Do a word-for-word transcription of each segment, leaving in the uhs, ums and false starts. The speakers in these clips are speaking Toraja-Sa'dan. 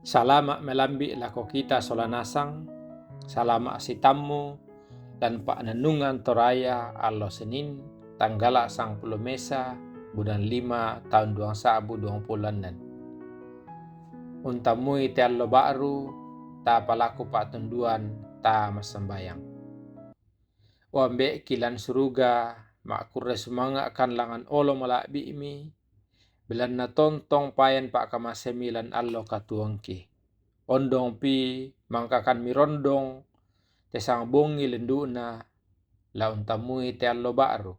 Salama' melambi' lako kita sola nasang, salama' sitammu lan pa'nennungan Toraya allo Senin, tanggala' sangpulo mesa, bulan lima, taun duang sa'bu duang pulo ennen. Untammui te allo ba'ru, tapalaku pa'tunduan, ta massambayang. O Ambe'ki lan suruga, ma'kurre sumanga'kan langngan olo mala'bi'mi, belanna tontong payan pa'kamaseammi lan allo katuoangki. Ondongpi mangkakan mirondong, te sangbongi lendu'na, la untammui te allo ba'ru.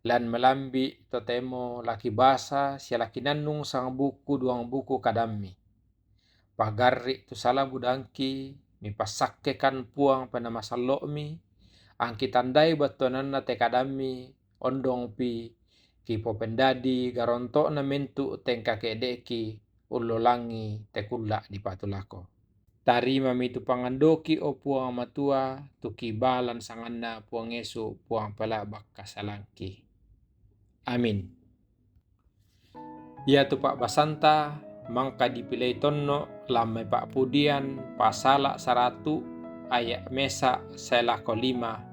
Lan melambi' totemo lakibasa sia lakinannung sangbuku duang buku kadammi. Pagarri' tu sala budangki, mipassakkekan Puang Penaa Masallo'mi, angkitandai battuananna te kadammi, ondongpi kipopendadi garonto'na mentu' tengka ke'de'ki ullolangi te kulla' dipatu lako. Tarimami tu pangandoki, o Puang Matua, tu kibalan sanganna Puang Yesu, Puang Pela'bak kasalangki. Amin. Iatu pa'basanta mangka dipilei tonno' lammai Pa'pudian pasala' saratu' aya' mesa' sae lako lima.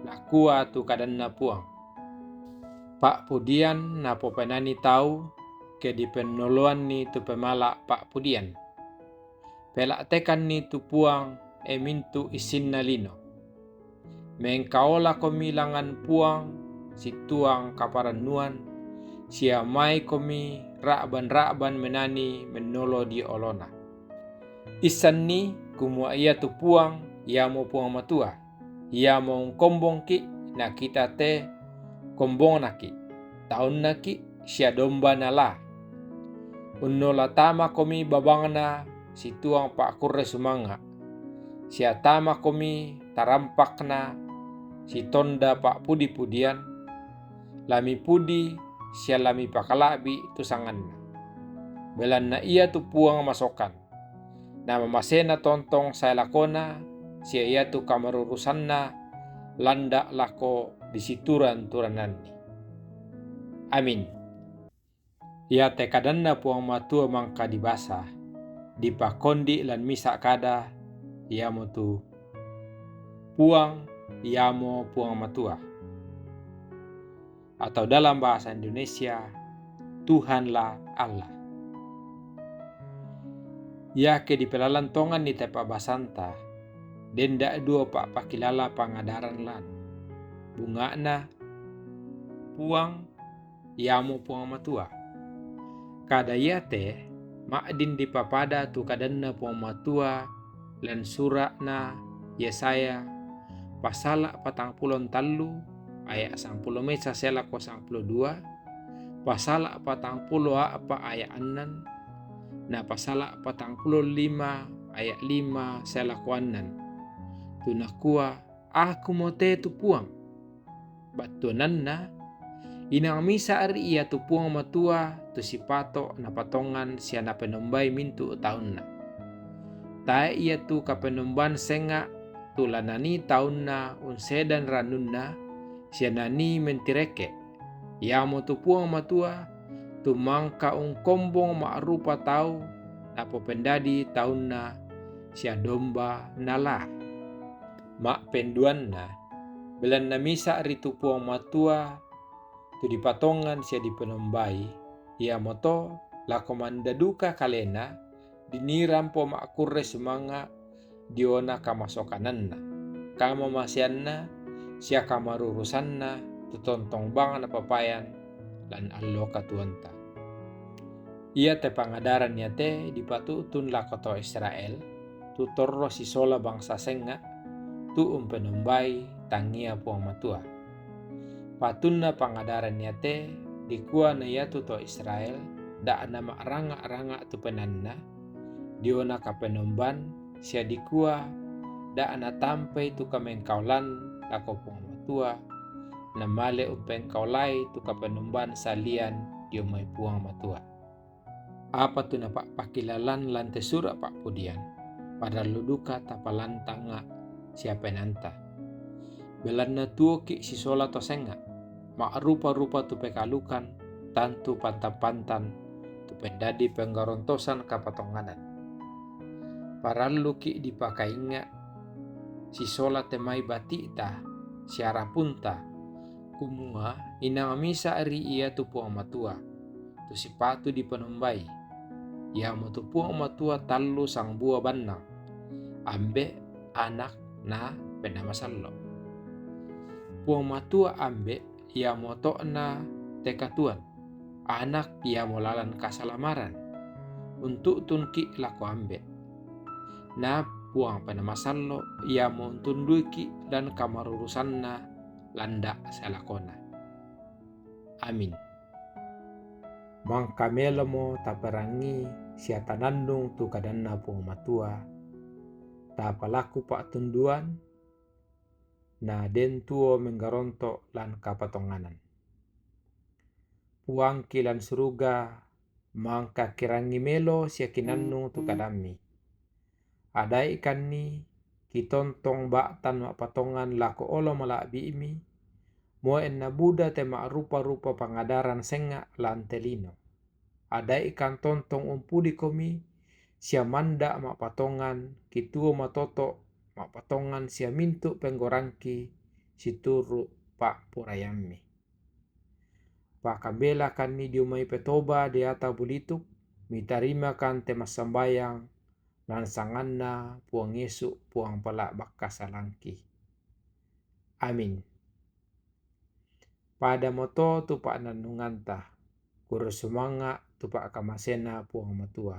Nakua tu kadanNa Puang, Pa'pudian napopenani tau, ke dipennoloanni tu pemala' pa'pudian. Pela'tekanni tu Puang, e mintu' issinna lino. Mengkaolakomi langngan Puang situang kaparennuan, sia maikomi ra'ban-ra'ban menani mennolo dio olona. Issenni kumua iatu Puang iamo Puang Matua, iamo ungkombongki', na kita te kombongnaki', taunnaki', sia domba nala. Unnola tamakomi babangna situang pa'kurre sumanga', sia tamakomi tarampakna sitonda pa'pudi-pudian, la mipudi sia la mipakala'bi' tu sanganna. Belanna iatu Puang masokan, namamasena tontong sae lakona, sia iatu kamarurusanna landa' lako disituran-turananni. Amin. Iate kadanNa Puang Matua mangka dibasa, dipakondi' lan misa' kada, iamotu, Puang iamo Puang Matua. Atau dalam bahasa Indonesia, Tuhanlah Allah. Iake dipelalan tonganni te pa'basanta, den da'dua pa'pakilala pangadaran lan. Bunga'na, Puang iamo Puang Matua. Kada iate ma'din dipapada tu kadanNa Puang Matua lan sura'na Yesaya, pasala' patangpulo tallu aya' sangpulo mesa sae lako sangpulo dua, pasala' patangpulo a'pa' aya' annan, na pasala' patangpulo lima aya' lima sae lako annan. Tu nakua, Akumo te tu Puang. Battuananna, inang misa' ri iatu Puang Matua tu sipato' napatongan sia napenombai mintu' taunna. Tae' iatu kapenomban senga' tu la nanii taunna unsedan rannunna sia nanii mentireke'. Iamotu Puang Matua, tu mangka ungkombong ma'rupa tau napopendadi taunna sia domba nala. Ma'penduanna, belanna misa' ritu Puang Matua tu dipatongan sia dipenombai, iamoto lako mandaduka kalena, dinii rampo ma'kurre sumanga' diona kamasokananna, kamamaseanna, sia kamarurusanna tu tontong bang napapayan lan allo katuoanta. Iate pangadaran iate dipatu'tun lako to Israel, tu torro sisola bangsa senga', tu umpenombai tangngia Puang Matua. Patunna pangadaran iate dikua na iatu to Israel, da' nama'ranga'-ranga' tu penaanna, diona kapenomban, sia dikua, da' natampai tu kamengkaolan lako Puang Matua, namale umpengkaolai tu kapenomban salian dio mai Puang Matua. Apa tu napa'pakilalan lan te sura' pa'pudian, parallu duka tapalantanga' sia penaanta. Belanna tuoki' sisola to senga', ma'rupa-rupa tu pekalukan, tantu pantan-pantan, tu pendadi penggarontosan kapatonganan. Paralluki dipakainga sisola te mai bati'ta siarapunta, kumua inang misa ri ia tu Puang Matua, tu sipatu dipanombai, iamotu Puang Matua tallu sangbua bannang, Ambe, Anak, na Penna Masallo. Puang Matua Ambe iamo to'na te katuoan, Anak iamo lalan kasalamaran, untu'tunki lako Ambe. Na Puang Penna Masallo iamo untunduiki lan kamarurusanna landa salakona. Amin. Mangka melomo taperangi sia tanannung tu kadanna Puang Matua, tapalaku pa'tunduan, na den tuo menggaronto lan kapatonganan. Puangki lan suruga, mangka kirangi melo sia kinannung tu kadammi. Adai'kanni kitontong ba'tan ma'patongan lako olo mala'bi'mi, moenna buda te ma'rupa-rupa pangadaran senga' lan te lino. Adai'kan tontong umpudikomi sia manda' ma'patongan kituo matoto' ma'patongan sia mintu' penggorangki situru' pa'poraiammi. Pakambelakanni dio mai petoba deata bulituk, mitarimakan te massambayang lan sanganna Puang Yesu, Puang pala' bakkasalangki. Amin. Pada moto tu pa'nannunganta, kuro sumanga' tu pa'kamasena Puang Matua.